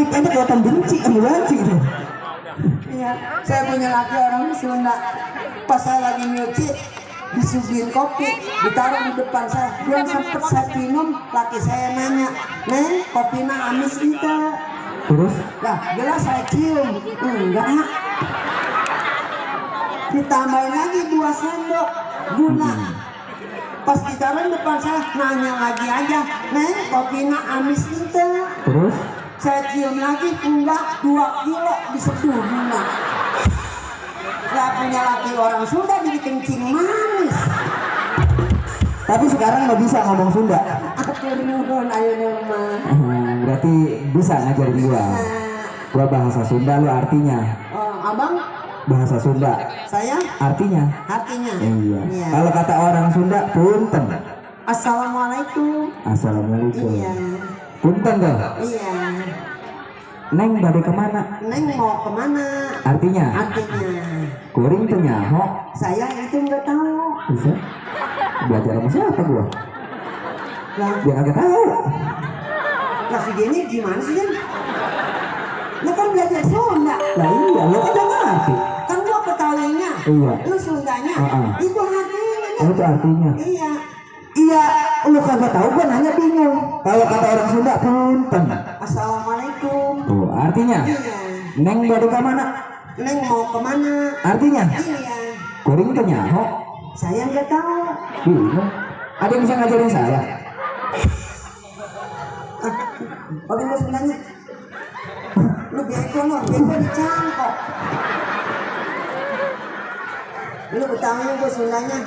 mimik aja kelihatan benci sama Wanci itu. Iya, saya punya laki orang Sunda. Pas saya lagi nyuci, disuguhin kopi, ditaruh di depan saya. Belum sempet saya minum, laki saya nanya, "Neng, kopinya amis ente?" Terus? Lah, gelas saya cium. Enggak. Ditambahin lagi 2 sendok gula. Pas ditaruh di depan saya, nanya lagi aja, "Neng, kopinya amis ente?" Terus? Saya cium lagi, enggak, 2 kilo diseduh gula. Lah punya laki orang Sunda jadi kencing manis. Tapi sekarang nggak bisa ngomong Sunda. Atur nuhun ayo mah. Berarti bisa ngajarin gua. Gua bahasa Sunda, lu artinya. Oh, abang Bahasa Sunda. saya Artinya? artinya. Iya. Iya. Kalau kata orang Sunda, punten. Assalamualaikum. Assalamualaikum. Iya. Punten tuh. Iya. Neng bade kemana? Neng mau kemana? Artinya? Artinya. Kuring teu nyaho. Saya itu nggak tahu. Bisa? Belajar sama siapa gua? Lah, Dia kagak tahu. lah si Gini gimana sih Gen? Lu kan belajar Sunda. Lah iya, lo kan gak ngerti. Kan gua Betawinya. Iya. Lu Sundanya. Itu artinya. Oh, itu artinya. Iya. Iya, lu kagak tahu gua nanya bingung. Kalau kata orang Sunda, punten. Assalamualaikum. Tuh, artinya? Iya. Neng bade kemana? Neng mau kemana? Artinya? Iya. Kuring teu nyaho. Saya nggak tahu. Bingung. Ada yang bisa ngajarin saya? Oke, lu Sundanya. Lu bego dicangkok. Lu Betawi gua Sundanya.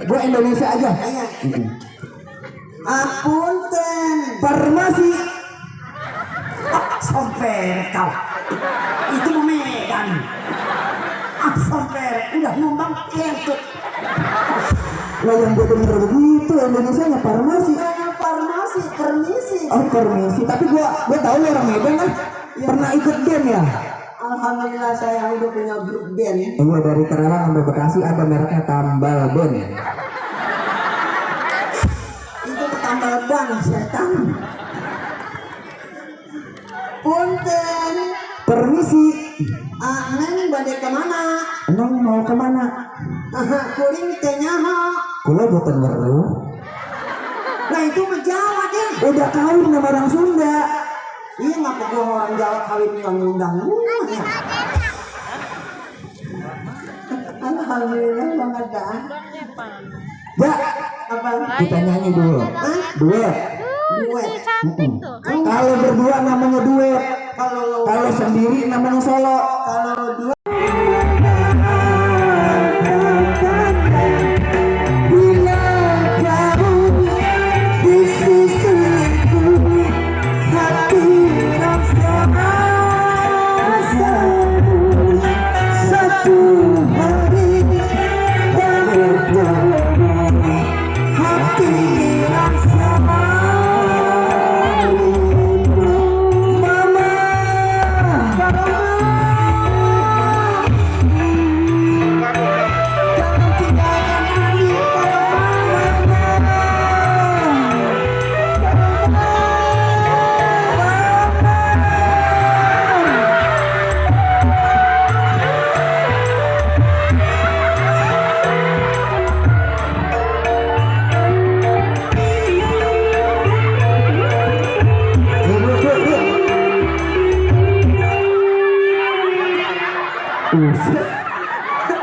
Gua Indonesia aja. Iya. Apunten. Farmasi. Somper kau. Itu Medan. Somper udah numbang kentut. Lah yang gua denger begitu Indonesia nya farmasi. Karena farmasi, permisi. Oh, permisi. Tapi gua tahu lu orang Medan kan. Pernah ikut band ya? Alhamdulillah saya udah punya grup band. Iya, dari Karawang sampai Bekasi ada mereknya Tambal Band. Itu tambal ban setan. Punten. Permisi. Neng bade kemana? Neng mau kemana? Kuring teh nyaho. Kula boten weruh. Nah itu mah Jawa deh. Udah kawin sama orang Sunda. Iya ngapa gua orang Jawa kawin nggak ngundang ya? Alhamdulillah banget dah. Ya, Apa? kita nyanyi dulu. Duet. Duet. Kalau berdua namanya duet. Kalau Kalau sendiri namanya solo. kalau dua Bila jauh di sisiku, hati rasa asamu. Satu hari tak bertemu, hati rasa malu. Mama, jangan tinggalkan Ali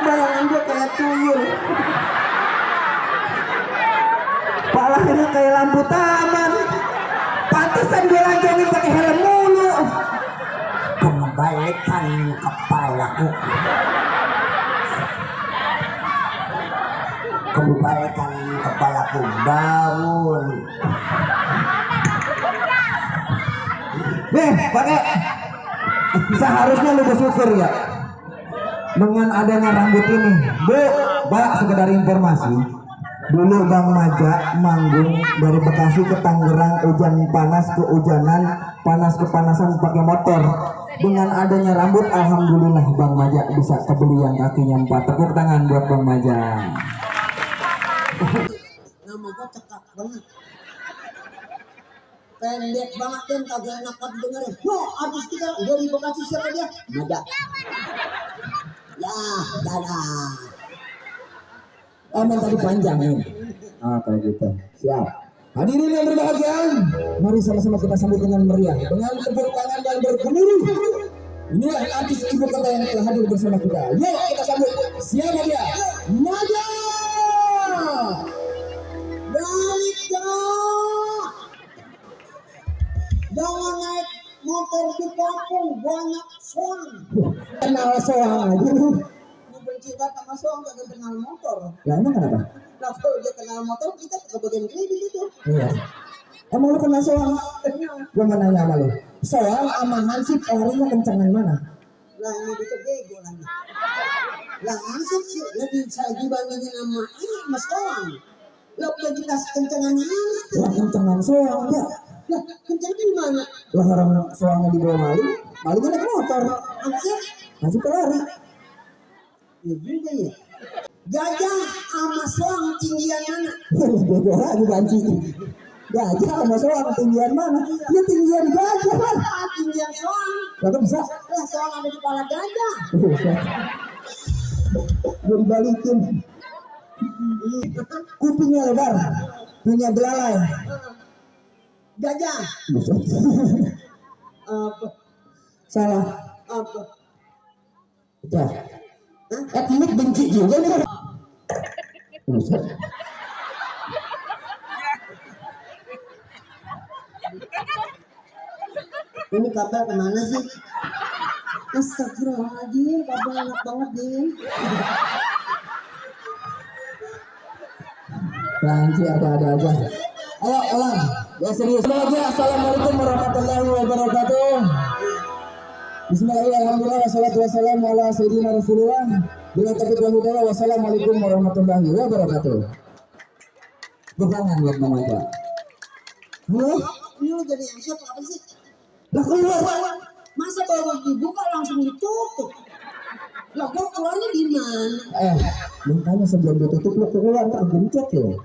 bayangan gua kayak tuyul. palanya kayak lampu taman. Pantesan gue lanjangin pakai helm mulu. Kembalikan kepalaku. Kembalikan kepalaku, bangun. Nih, pakai. Seharusnya lu bersyukur ya dengan adanya rambut ini. Bu, Mbak, sekedar informasi. Dulu Bang Maja manggung dari Bekasi ke Tangerang, hujan panas kehujanan, panas kepanasan pakai motor. Dengan adanya rambut, alhamdulillah Bang Maja bisa kebeli yang kakinya 4. Tepuk tangan buat Bang Maja. Nama gua cekap banget. pendek banget kan, kagak enak banget dengerin. No, artis kita dari Bekasi siapa dia? Ada. Ya, dadah. Emang tadi panjangin. Ah, kalau gitu. Siap. Hadirin yang berbahagia, mari sama-sama kita sambut dengan meriah dengan tepuk tangan yang bergemuruh. Inilah artis ibu kota yang telah hadir bersama kita. Yuk kita sambut. Siapa dia? Naja. Balik dah. Jangan naik motor di kampung, banyak soang. Kenal soang aja. Lu benci banget sama soang, kagak kenal motor. Ya emang kenapa? Nah kalau dia kenal motor, kita kebagian kredit itu. Iya. Emang lu kenal soang? Gua mau nanya sama lu. Soang sama Hansip larinya kencengan mana? Lah ini itu bego lagi. Lah Hansip sih lebih saya dibandingin sama ini sama soang. Lah udah kita kencengan Hansip. Lah kencengan soang ya. Lah kencengan di mana? Lah orang soangnya dibawa maling, malingnya naik motor. Hansip? Hansip lari. Ya juga ya. Gajah sama soang tinggian mana? Bego lagi banci. Gajah sama soang tinggian mana? Ya tinggian gajah lah. Ah, tinggian soang. Lah bisa? Lah soang ada di kepala gajah. Gue dibalikin. Kupingnya lebar, punya belalai. Gajah. Buset. Apa? Salah. Apa? Ya. Etnik benci juga nih. Buset. Ini kabel kemana sih? Astagfirullahaladzim, kabel enak banget Din. Lanci ada aja. Ayo ulang. Ya serius. Assalamualaikum warahmatullahi wabarakatuh. Bismillahirrahmanirrahim. Wassalatu wassalamu ala sayyidina Rasulillah. Bila taufiq wal hidayah. Wassalamualaikum warahmatullahi wabarakatuh. Berkangan buat Mama Ika. Halo? Ini lu jadi MC apa sih? Lah keluar. Masa baru dibuka langsung ditutup? Lah gua keluarnya di mana? Makanya sebelum ditutup lu keluar tergencet lo.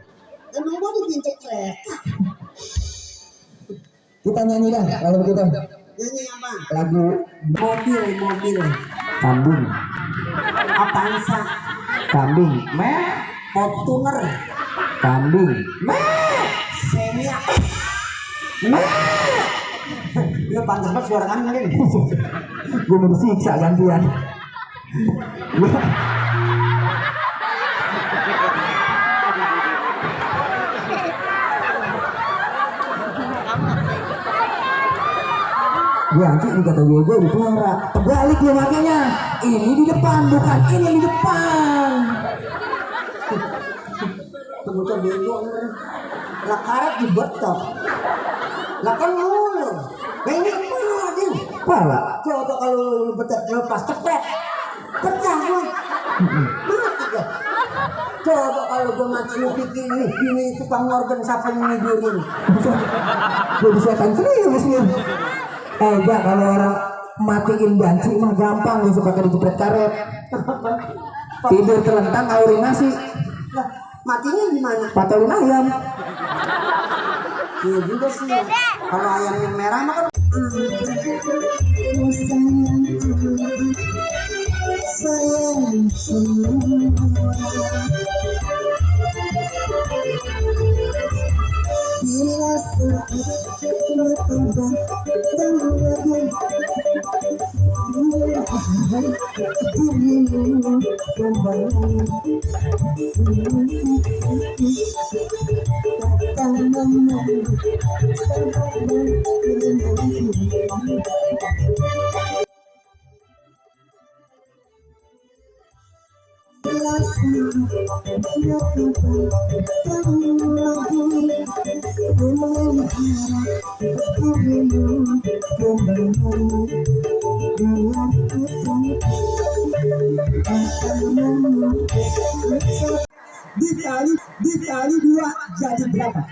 Emang gua dibincang kereta? Kita nyanyi dah kalau begitu. Nyanyi apa? Lagu Mobil. kambing. Avanza. Kambing. Fortuner. Kambing. Xenia. Lu pantas banget suara kambing. Gue mau disiksa gantian. Gue anjing nih kata gue di pelora. Terbalik ya makanya. Ini di depan bukan ini yang di depan. Tunggu bego. Lah karet dibetok. Lah kan ngulur. Nah ini apa Din? Pala. Coba kalau lu betok lepas cepet. Pecah gua. Mati gua. Coba kalau gua mati lu pikir ini tukang organ siapa yang nidurin. Gue bisa serius nih. Enggak kalau orang matiin banci mah gampang gak usah pakai dijepret karet. Tidur terlentang urinasi. Lah matinya gimana? Patahin ayam. Iya juga sih. Kalau ayam yang merah mah kan sayang bila saat bertambah dan lagi dirimu kembali dikali 2 jadi berapa?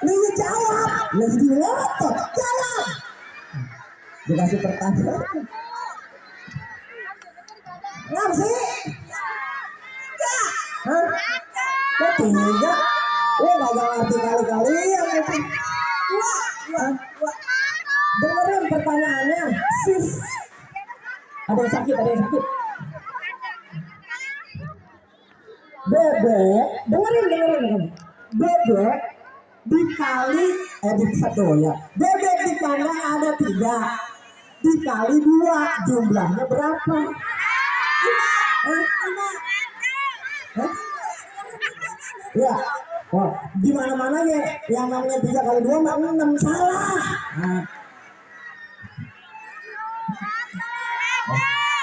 Lu jawab, lagi dilotot, jawab. Dikasih pertanyaan. Kenapa sih? Hah? Kok 3? Kagak ngerti kali-kali ya. Wah, dengerin pertanyaannya, sis. Ada yang sakit, ada yang sakit. Bebek, dengerin. Bebek dikali di satu ya. Bebek di kandang ada 3, dikali 2, jumlahnya berapa? Hah? Ya, oh, di mana-mana ya, yang namanya 3 kali 2 mah 6, salah. Nah,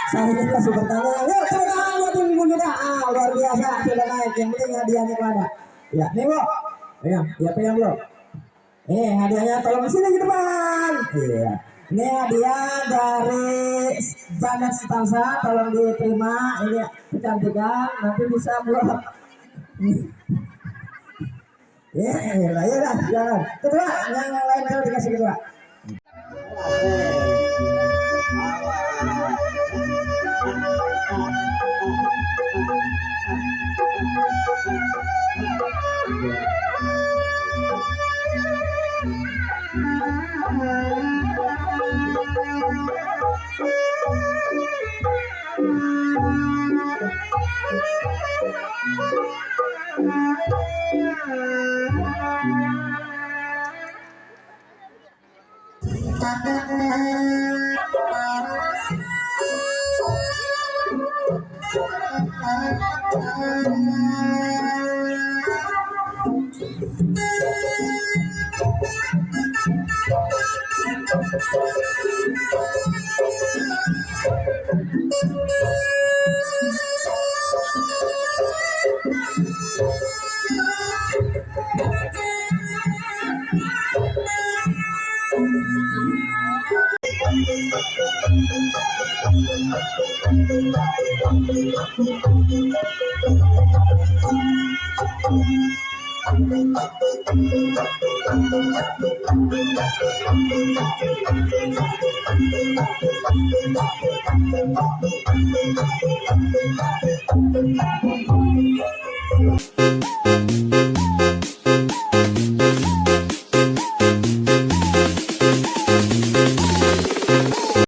saya kasih pertanyaan. Yuk, tangan buat ibu kita. Luar biasa, sudah naik. Yang penting hadiahnya ada. Ya, nih bu. Pegang bu. Hadiahnya tolong sini ke depan. Iya. Ini hadiah dari Janet Stansa, tolong diterima. Ini kecantikan, nanti bisa buat. Ya, jangan. Ketua, yang lain kalau dikasih ketua.